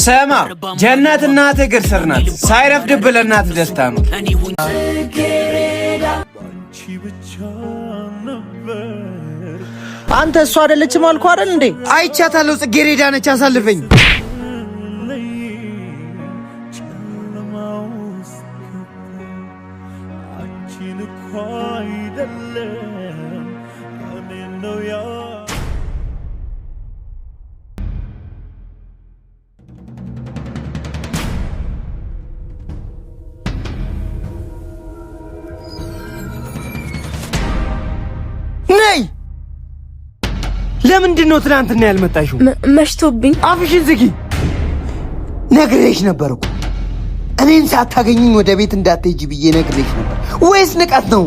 ስማ፣ ጀነት እናትህ እግር ስር ናት። ሳይረፍድብህ ለእናትህ ደስታ ነው። አንተ እሷ አይደለችም አልኩህ አይደል እንዴ? አይቻታለሁ። ጽጌረዳ ነች። አሳልፈኝ። ነይ። ለምንድን ነው ትናንትና ያልመጣሽው? መሽቶብኝ። አፍሽን ዝጊ። ነግሬሽ ነበር እኮ እኔን ሳታገኝኝ ወደ ቤት እንዳትሄጂ ብዬ ነግሬሽ ነበር። ወይስ ንቀት ነው?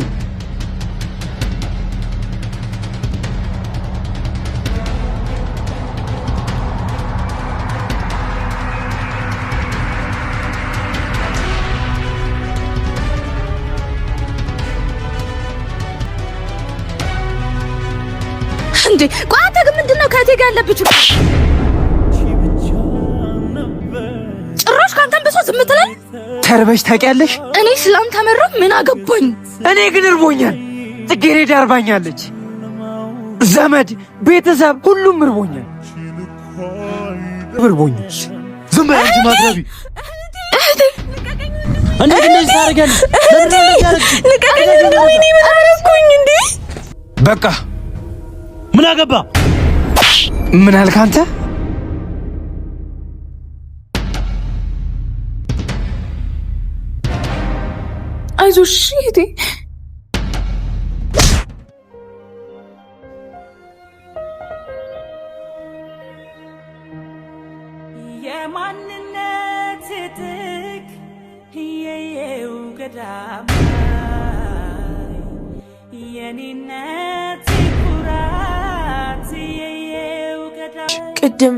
እንዴ ቆይ አንተ ግን ምንድን ነው ከእህቴ ጋር ያለብህ ችግር? ጭራሽ ከአንተም ብሶ ዝም ትላለህ? ተርበሽ ታውቂያለሽ? እኔ ስላንተ መራብ ምን አገባኝ? እኔ ግን እርቦኛል። ጽጌረዳ እርባኛለች። ዘመድ፣ ቤተሰብ ሁሉም እርቦኛል፣ እርቦኛል። ዝም በይ አንቺ ማትረቢ። እንዴት እንደዚህ ታደርጊያለሽ? ለምንድን ነው እንደዚህ ያደረግሽው? ልቀቀኝ! ወይኔ ምን አደረኩኝ እንዴ? በቃ ምን አገባ? ምን አልክ አንተ? አይዞሽ እህቴ። የማንነት ጥግ የየው ገዳማይ የኔነት ኩራት የየው ገዳማይ ቅድም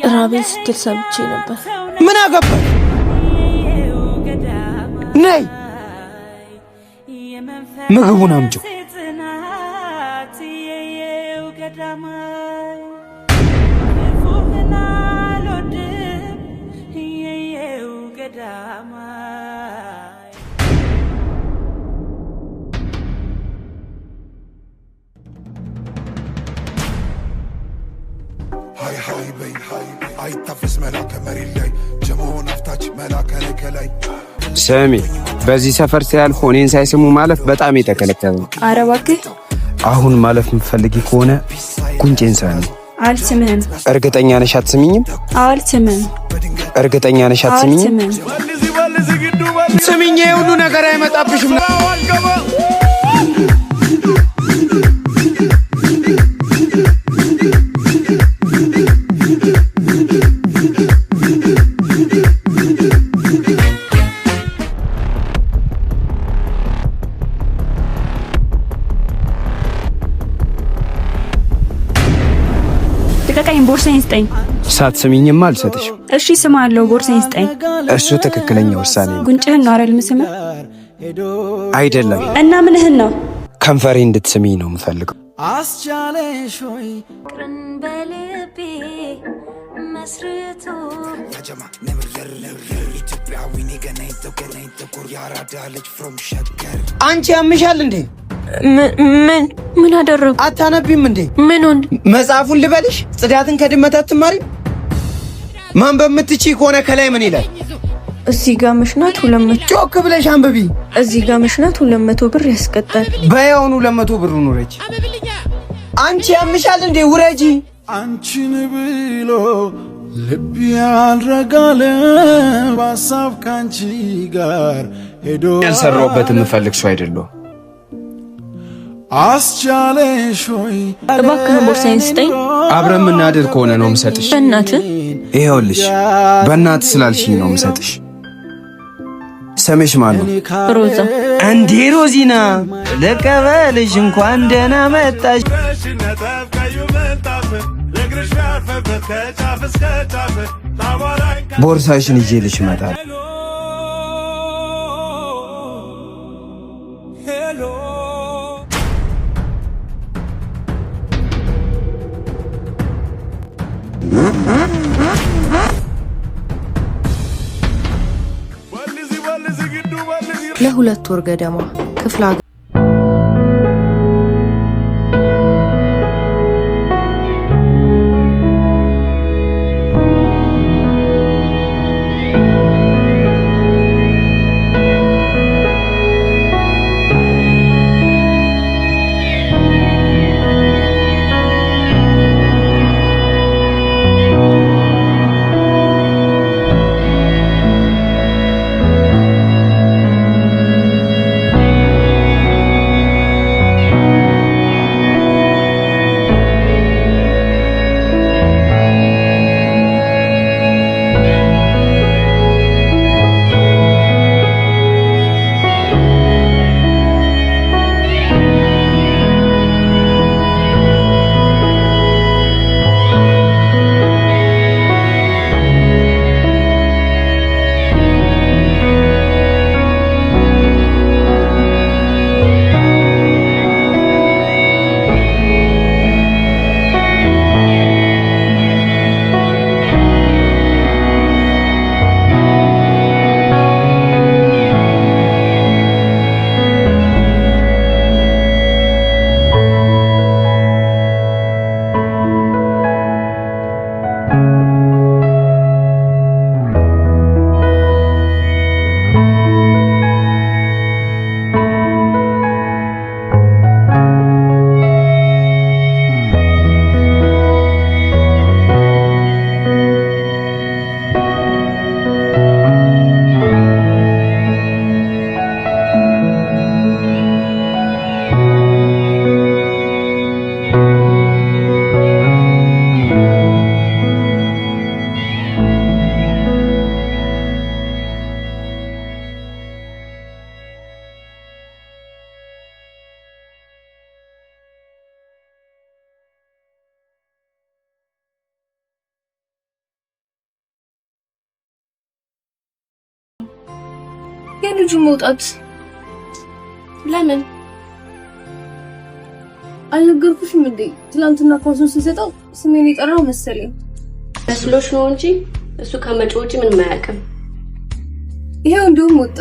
ራቤን ስትል ሰምቼ ነበር። ምን አገባሽ? የየው ገዳማይ ነይ ምግቡን አምጪው። ጽናት የየው ገዳማይ ክፉህን አልወድም የየው ገዳማይ። ሃይ ሃይ በይ አይታፈስ መላከ መሬት ላይ ጀመሆን አፍታች መላከ ላይ ከላይ ስሚ፣ በዚህ ሰፈር ሲያልፉ እኔን ሳይስሙ ማለፍ በጣም የተከለከለ ነው። ኧረ እባክህ አሁን ማለፍ የምትፈልጊ ከሆነ ጉንጬን ሳሚ። አልስምህም። እርግጠኛ ነሽ አትስሚኝም? አልስምህም። እርግጠኛ ነሽ አትስሚኝም? አልስምህም። ስሚኝ፣ ይሄ ሁሉ ነገር አይመጣብሽም። ልቀቀኝ! ቦርሳዬን ስጠኝ። ሳትስሚኝማ አልሰጥሽም። እሺ ስማለሁ፣ ቦርሳዬን ስጠኝ። እሱ ትክክለኛ ውሳኔ ነው። ጉንጭህን ነው አይደል የምስምህ? አይደለም፣ እና ምንህን ነው? ከንፈሬ እንድትስሚኝ ነው የምፈልገው። ፍቅርን በልቤ መስርቶ አንቺ ያምሻል እንዴ? ምን ምን አደረጉ? አታነቢም እንዴ? ምኑን? መጽሐፉን ልበልሽ? ጽዳትን ከድመት አትማሪም? ማንበብ የምትችይ ከሆነ ከላይ ምን ይላል? እዚህ ጋር መሽናት 200 ጮክ ብለሽ አንብቢ። እዚህ ጋር መሽናት 200 ብር ያስቀጣል። በያውኑ 200 ብር ውረጂ። አንቺ ያምሻል እንዴ? ውረጂ። አንቺን ብሎ ልብ ያልረጋለ በሀሳብ ካንቺ ጋር ሄዶ ያልሰራሁበት የምፈልግ ሰው አይደለሁም። አስቻለሽ ሆይ እባክህን ቦርሳዬን ስጠኝ። አብረን የምናድር ከሆነ ነው የምሰጥሽ። በእናትህ ይኸውልሽ፣ በእናትህ ስላልሽኝ ነው የምሰጥሽ። ስምሽ ማን ነው? ሮዛ። እንዴ ሮዚና፣ ልቀበልሽ። እንኳን ደህና መጣሽ። ቦርሳሽን ይዤልሽ እመጣለሁ። ለ2 ወር ገደማ ክፍለ የልጁ መውጣት ለምን አልነገርኩሽም እንዴ? ትናንትና ኳሱን ስንሰጠው ስሜን የጠራው መሰለኝ። መስሎሽ ነው እንጂ እሱ ከመጮህ ውጪ ምንም አያውቅም። ይሄው እንዲሁም ወጣ።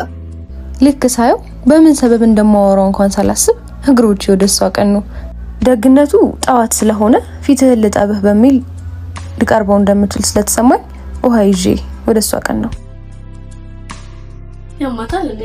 ልክ ሳየው በምን ሰበብ እንደማወራው እንኳን ሳላስብ እግሮቼ ወደ እሷ ቀኑ። ደግነቱ ጠዋት ስለሆነ ፊትህን ልጠብህ በሚል ልቀርበው እንደምችል ስለተሰማኝ ውሃ ይዤ ወደ እሷ ቀናሁ። ያማታል እንዴ?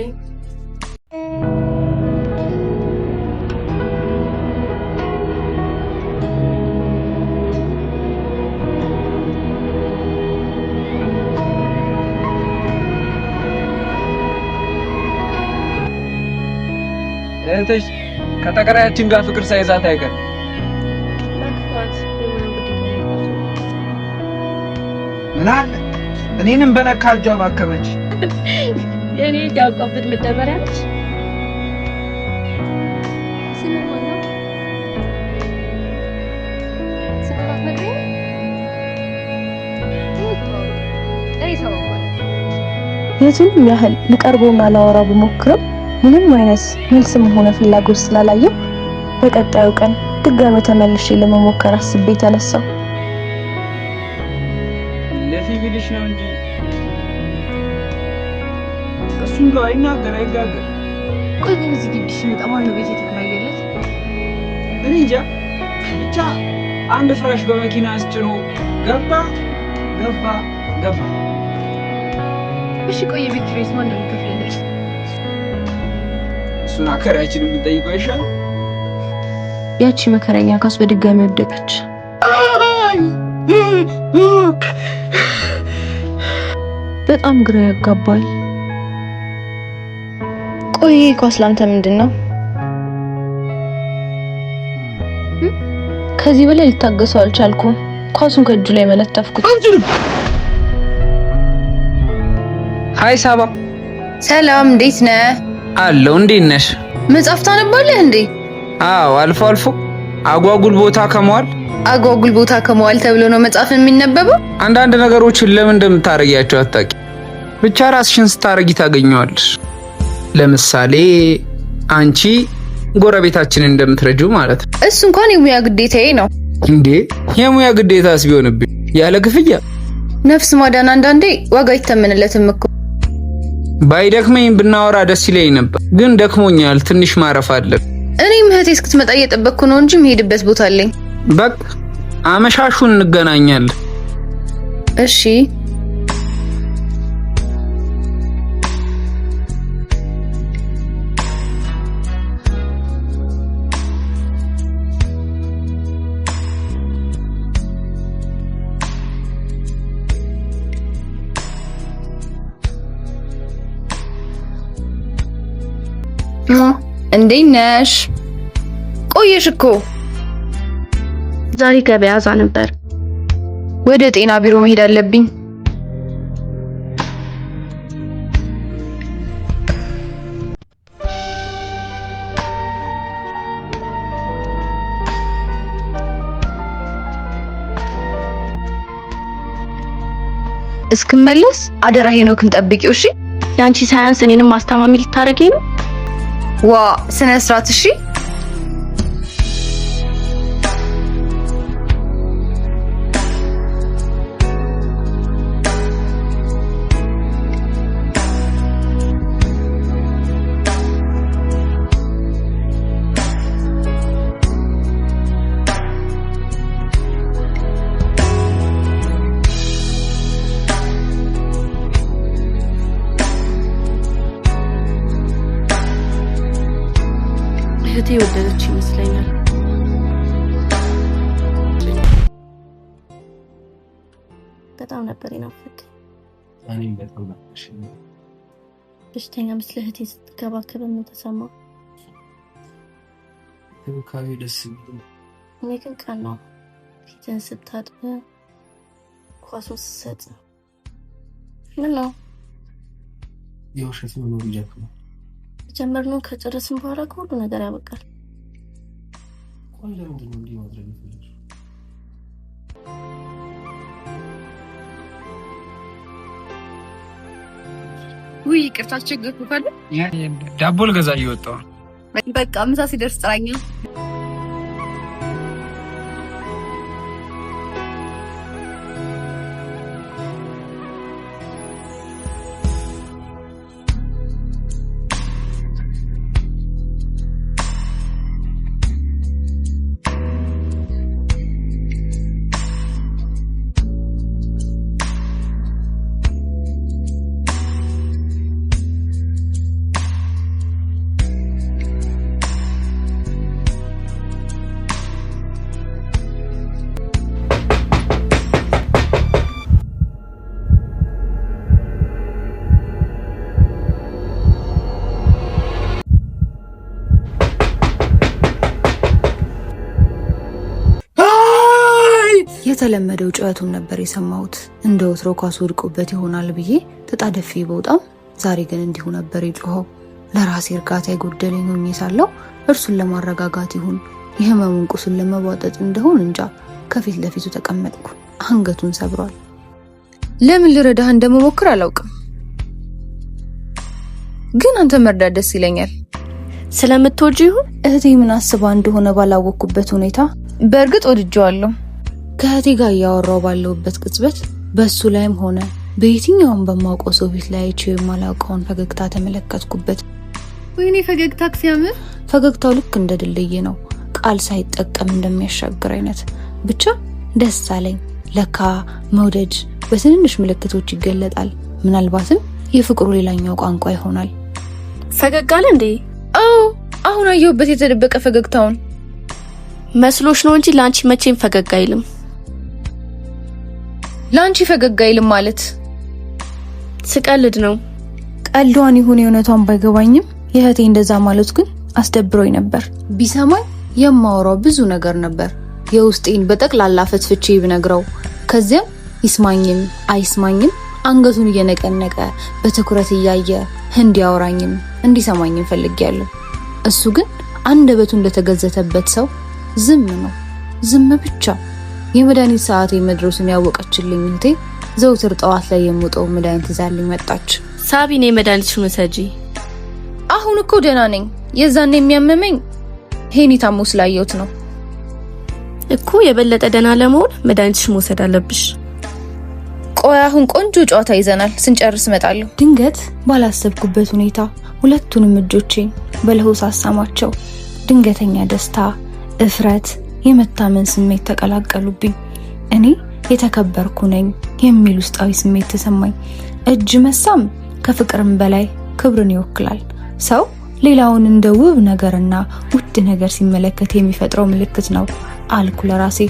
እህትሽ ከተከራያችን ጋር ፍቅር ሳይዛት አይቀር። ምን አለ እኔንም በነካ እጇ ባከመች። የኔ ያውቀብት መደበሪያ ነች። ስምህ ማን ነው? ስምህን አትነግረኝም? እኔ ሰባ የቱንም ያህል ልቀርበውና ላወራው ብሞክርም ምንም አይነት መልስም ሆነ ፍላጎት ስላላየው በቀጣዩ ቀን ድጋሚ ተመልሼ ለመሞከር አስቤ ተነሳሁ። ለፊ ቢልሽ ነው እንጂ እሱ እንደው አይናገር አይጋገር። ቆይ ግን እዚህ ግቢ ሲመጣ ማነው ቤት የተከራየለት? እኔ እንጃ፣ ብቻ አንድ ፍራሽ በመኪና አስጭኖ ገባ ገባ ገባ። እሺ ቆይ የቤት ኪራይስ ማን ነው የሚከፍልለት? እሱን አከራያችንን ብንጠይቀው አይሻልም? ያቺ መከረኛ ኳስ በድጋሚ ወደቀች። በጣም ግራ ያጋባል። ቆይ ይሄ ኳስ ላንተ ምንድን ነው? ከዚህ በላይ ልታገሰው አልቻልኩም። ኳሱን ከእጁ ላይ መለተፍኩት። Hi ሳባ። ሰላም፣ እንዴት ነህ? አለው። እንዴት ነሽ? መጽሐፍ ታነባለህ እንዴ? አዎ፣ አልፎ አልፎ አጓጉል ቦታ ከመዋል። አጓጉል ቦታ ከመዋል ተብሎ ነው መጽሐፍ የሚነበበው? አንዳንድ ነገሮችን ለምን እንደምታረጊያቸው አታውቂ። ብቻ ራስሽን ስታረጊ ታገኘዋለሽ። ለምሳሌ አንቺ ጎረቤታችንን እንደምትረጂው ማለት ነው። እሱ እንኳን የሙያ ግዴታዬ ነው። እንዴ፣ የሙያ ግዴታስ ቢሆንብኝ ያለ ክፍያ? ነፍስ ማዳን አንዳንዴ ዋጋ አይተመንለትም እኮ። ባይደክመኝ ብናወራ ደስ ይለኝ ነበር፣ ግን ደክሞኛል። ትንሽ ማረፍ አለብኝ። እኔም እህቴ እስክትመጣ እየጠበቅኩ ነው እንጂ የምሄድበት ቦታ አለኝ። በቃ አመሻሹን እንገናኛለን። እሺ። እንዴት ነሽ? ቆየሽ እኮ። ዛሬ ገበያ እዛ ነበር። ወደ ጤና ቢሮ መሄድ አለብኝ። እስክመለስ አደራ ሄኖክን ጠብቂው እሺ። የአንቺ ሳያንስ እኔንም አስታማሚ ልታረጊ ነው? ዋ ስነ ስርዓት እሺ። እህቴ የወደደች ይመስለኛል። በጣም ነበር የናፈቀኝ። እኔም በጣም ናፈቅሽኝ። በሽተኛ ምስለ እህቴ ስትከባከብ ምን ተሰማ? እንክብካቤ ደስ የሚል። እኔ ግን ቀናው። ፊትህን ስታጥብ፣ ኳሱን ስትሰጥ ምን ነው የውሸት መኖር ይደክማል። የጀመርነውን ከጨረስን በኋላ ከሁሉ ነገር ያበቃል። ቆይ ለምንድን ነው እንዲህ ማድረግ የፈለግሽው? ውይ ይቅርታ አስቸገርኩህ አይደል? ዳቦ ልገዛ እየወጣሁ ነው። በቃ ምሳ ሲደርስ ጥራኛ። የተለመደው ጩኸቱን ነበር የሰማሁት። እንደ ወትሮ ኳስ ወድቆበት ይሆናል ብዬ ተጣደፌ በውጣም፣ ዛሬ ግን እንዲሁ ነበር የጮኸው። ለራሴ እርጋታ የጎደለኝ ሆኜ ሳለሁ እርሱን ለማረጋጋት ይሁን የህመሙን ቁስል ለመቧጠጥ እንደሆን እንጃ ከፊት ለፊቱ ተቀመጥኩ። አንገቱን ሰብሯል። ለምን ልረዳህ እንደምሞክር አላውቅም፣ ግን አንተ መርዳት ደስ ይለኛል። ስለምትወጂው ይሁን እህቴ ምን አስባ እንደሆነ ባላወቅኩበት ሁኔታ በእርግጥ ወድጄዋለሁ። ከእህቴ ጋር እያወራው ባለሁበት ቅጽበት በእሱ ላይም ሆነ በየትኛውም በማውቀው ሰው ፊት ላይ አይቼው የማላውቀውን ፈገግታ ተመለከትኩበት። ወይኔ ፈገግታ ሲያምር! ፈገግታው ልክ እንደ ድልድይ ነው፣ ቃል ሳይጠቀም እንደሚያሻግር አይነት። ብቻ ደስ አለኝ። ለካ መውደድ በትንንሽ ምልክቶች ይገለጣል። ምናልባትም የፍቅሩ ሌላኛው ቋንቋ ይሆናል። ፈገግ አለ እንዴ? አዎ፣ አሁን አየሁበት የተደበቀ ፈገግታውን። መስሎሽ ነው እንጂ ለአንቺ መቼም ፈገግ አይልም። ለአንቺ ፈገግ አይልም ማለት ስቀልድ ነው። ቀልዷን ይሁን የእውነቷን ባይገባኝም የእህቴ እንደዛ ማለት ግን አስደብሮኝ ነበር። ቢሰማኝ የማወራው ብዙ ነገር ነበር። የውስጤን በጠቅላላ ፈትፍቼ ብነግረው ከዚያም ይስማኝም አይስማኝም አንገቱን እየነቀነቀ በትኩረት እያየ እንዲያወራኝም እንዲሰማኝም ፈልጌያለሁ። እሱ ግን አንደበቱ እንደተገዘተበት ሰው ዝም ነው፣ ዝም ብቻ። የመድኃኒት ሰዓቴ መድረሱን ያወቀችልኝ እህቴ ዘውትር ጠዋት ላይ የምውጠው መድኃኒት ይዛልኝ መጣች። ሳቢ፣ እኔ መድኃኒትሽን ውሰጂ። አሁን እኮ ደህና ነኝ። የዛን የሚያመመኝ ሄኒ ታሞ ስላየሁት ነው እኮ። የበለጠ ደህና ለመሆን መድኃኒትሽን መውሰድ አለብሽ። ቆይ አሁን ቆንጆ ጨዋታ ይዘናል፣ ስንጨርስ እመጣለሁ። ድንገት ባላሰብኩበት ሁኔታ ሁለቱንም እጆቼን በለሆሳስ ሳማቸው። ድንገተኛ ደስታ፣ እፍረት፣ የመታመን ስሜት ተቀላቀሉብኝ። እኔ የተከበርኩ ነኝ የሚል ውስጣዊ ስሜት ተሰማኝ። እጅ መሳም ከፍቅርም በላይ ክብርን ይወክላል። ሰው ሌላውን እንደ ውብ ነገርና ውድ ነገር ሲመለከት የሚፈጥረው ምልክት ነው አልኩ ለራሴ።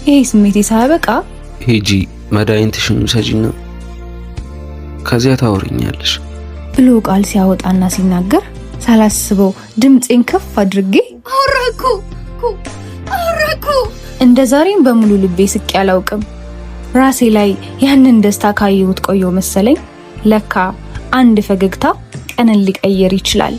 ይሄ ስሜቴ ሳያበቃ ሂጂ መድኃኒትሽን ውሰጂና ከዚያ ታወሪኛለሽ ብሎ ቃል ሲያወጣና ሲናገር ሳላስበው ድምፄን ከፍ አድርጌ አወራኩ አወራኩ። እንደ ዛሬም በሙሉ ልቤ ስቄ አላውቅም። ራሴ ላይ ያንን ደስታ ካየሁት ቆየሁ መሰለኝ። ለካ አንድ ፈገግታ ቀንን ሊቀይር ይችላል፣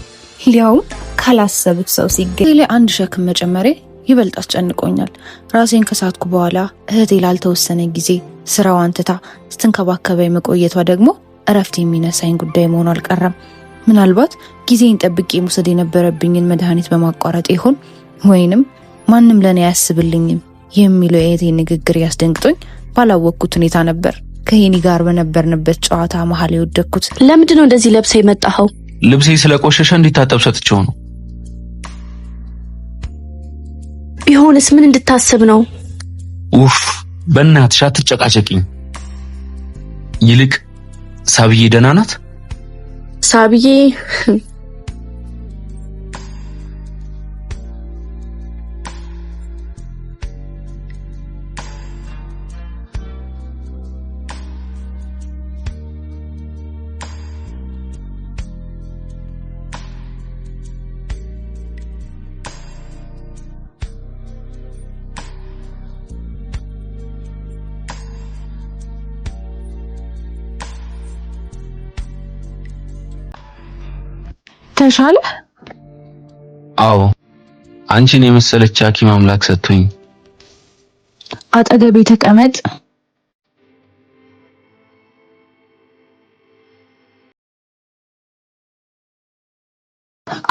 ሊያውም ካላሰቡት ሰው ሲገኝ። ላይ አንድ ሸክም መጨመሬ ይበልጥ አስጨንቆኛል። ራሴን ከሳትኩ በኋላ እህቴ ላልተወሰነ ጊዜ ስራዋን ትታ ስትንከባከበኝ መቆየቷ ደግሞ እረፍት የሚነሳኝ ጉዳይ መሆኑ አልቀረም። ምናልባት ጊዜን ጠብቄ መውሰድ የነበረብኝን መድኃኒት በማቋረጥ ይሆን ወይንም ማንም ለእኔ አያስብልኝም የሚለው የእህቴ ንግግር ያስደንግጦኝ ባላወቅኩት ሁኔታ ነበር ከሄኒ ጋር በነበርንበት ጨዋታ መሀል የወደቅኩት። ለምንድን ነው እንደዚህ ለብሰህ የመጣኸው? ልብሴ ስለቆሸሸ እንዲታጠብ ሰጥቼው ነው። ቢሆንስ ምን እንድታስብ ነው? ኡፍ በእናትሽ አትጨቃጨቂኝ። ይልቅ ሳብዬ ደህና ናት? ሳብዬ ተሻለ? አዎ፣ አንቺን የመሰለች ሐኪም አምላክ ሰጥቶኝ። አጠገቤ ተቀመጥ።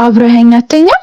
አብረኸኝ አትተኛም?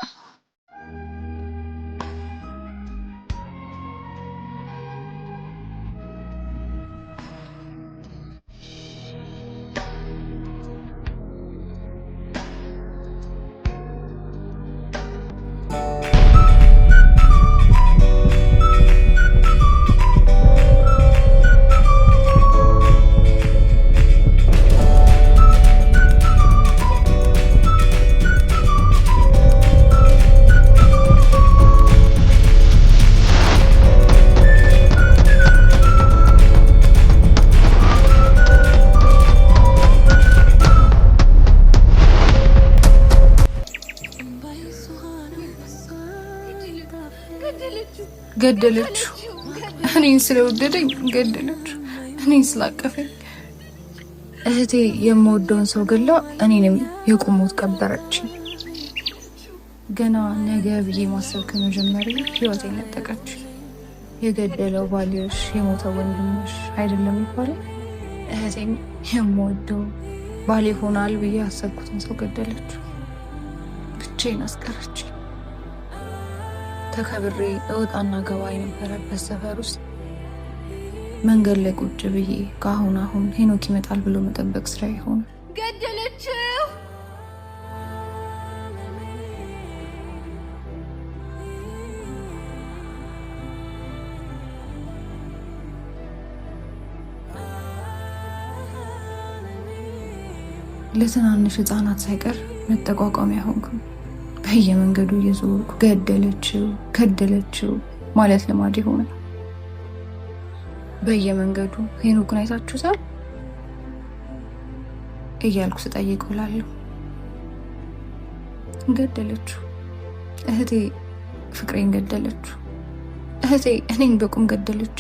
ገደለችው። እኔን ስለወደደኝ ገደለችው። እኔን ስላቀፈኝ እህቴ የምወደውን ሰው ገላ እኔንም የቁሞት ቀበረች። ገና ነገ ብዬ ማሰብ ከመጀመሪያ ህይወቴን ነጠቀች። የገደለው ባልሽ የሞተው ወንድምሽ አይደለም ይባላል። እህቴም የምወደው ባሌ ሆናል ብዬ ያሰብኩትን ሰው ገደለችው። ብቻዬን አስቀረች። ተከብሬ እወጣና ገባ የነበረበት ሰፈር ውስጥ መንገድ ላይ ቁጭ ብዬ ከአሁን አሁን ሄኖክ ይመጣል ብሎ መጠበቅ ስራ ይሆን። ገደለችው። ለትናንሽ ህፃናት ሳይቀር መጠቋቋሚያ ሆንኩ። በየመንገዱ እየዞርኩ ገደለችው ገደለችው ማለት ልማድ ሆነ። በየመንገዱ ሄኖክን አይታችሁታል እያልኩ ስጠይቅ እውላለሁ። ገደለችው እህቴ፣ ፍቅሬን ገደለችው እህቴ፣ እኔን በቁም ገደለች።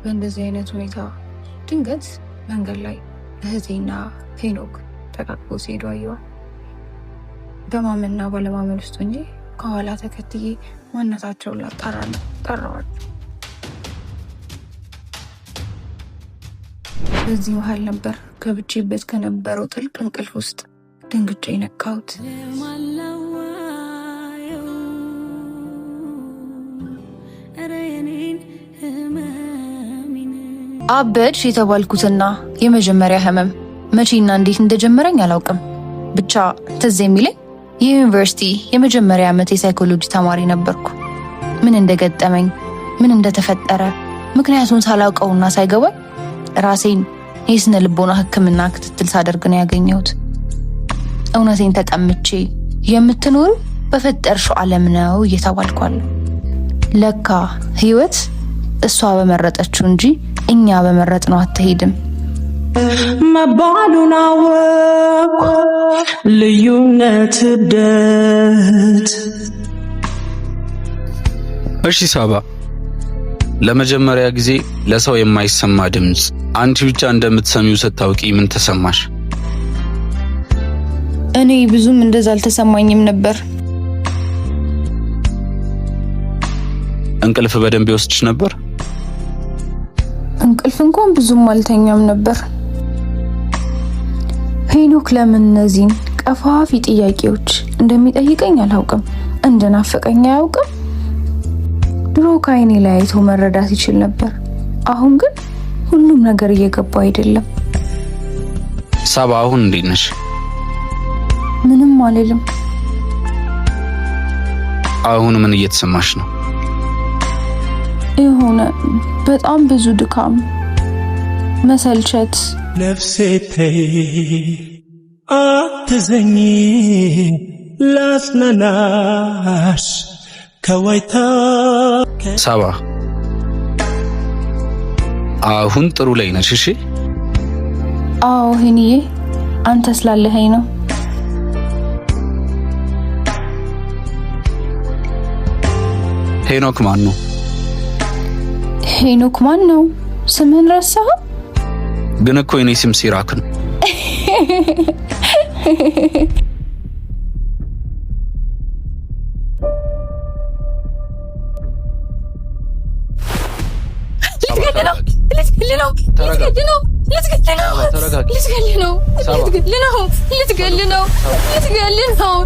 በእንደዚህ አይነት ሁኔታ ድንገት መንገድ ላይ እህቴና ሄኖክ ተቃቅፈው ሲሄዱ አየዋል። በማመንና ባለማመን ውስጥ ሆኜ ከኋላ ተከትዬ ማንነታቸውን ላጣራ ነው ጠራዋቸው። በዚህ መሀል ነበር ገብቼበት ከነበረው ጥልቅ እንቅልፍ ውስጥ ደንግጬ የነቃሁት። ኧረ የኔን አበድሽ የተባልኩትና የመጀመሪያ ህመም መቼና እንዴት እንደጀመረኝ አላውቅም። ብቻ ትዝ የሚለኝ የዩኒቨርሲቲ የመጀመሪያ ዓመት የሳይኮሎጂ ተማሪ ነበርኩ። ምን እንደገጠመኝ፣ ምን እንደተፈጠረ ምክንያቱን ሳላውቀውና ሳይገባኝ ራሴን የስነ ልቦና ሕክምና ክትትል ሳደርግ ነው ያገኘሁት። እውነቴን ተቀምቼ የምትኖሩ በፈጠርሽው ዓለም ነው እየተባልኳለሁ። ለካ ህይወት እሷ በመረጠችው እንጂ እኛ በመረጥነው አትሄድም መባሉን አወቅኩ። ልዩነት እብደት። እሺ ሳባ፣ ለመጀመሪያ ጊዜ ለሰው የማይሰማ ድምፅ አንቺ ብቻ እንደምትሰሚው ስታውቂ ምን ተሰማሽ? እኔ ብዙም እንደዛ አልተሰማኝም ነበር። እንቅልፍ በደንብ ይወስድሽ ነበር? እንቅልፍ እንኳን ብዙም አልተኛም ነበር። ሄኖክ ለምን እነዚህን ቀፋፊ ጥያቄዎች እንደሚጠይቀኝ አላውቅም። እንደናፈቀኝ አያውቅም። ድሮ ከአይኔ ላይ አይቶ መረዳት ይችል ነበር። አሁን ግን ሁሉም ነገር እየገባ አይደለም። ሳባ፣ አሁን እንዴት ነሽ? ምንም አልልም። አሁን ምን እየተሰማሽ ነው? የሆነ በጣም ብዙ ድካም፣ መሰልቸት። ነፍሴ ተይ አትዘኚ፣ ላጽናናሽ ከዋይታ። ሳባ፣ አሁን ጥሩ ላይ ነሽ? እሺ። አዎ ሄንዬ፣ አንተ ስላለኸኝ ነው። ሄኖክ ማን ነው? ሄኖክ ማን ነው? ስምህን ረሳኸው? ግን እኮ የኔ ስም ሲራክ ነው። ልትገል ነው! ልትገል ነው! ልትገል ነው! ልትገል ነው! ልትገል ነው! ልትገል ነው! ልትገል ነው! ልትገል ነው!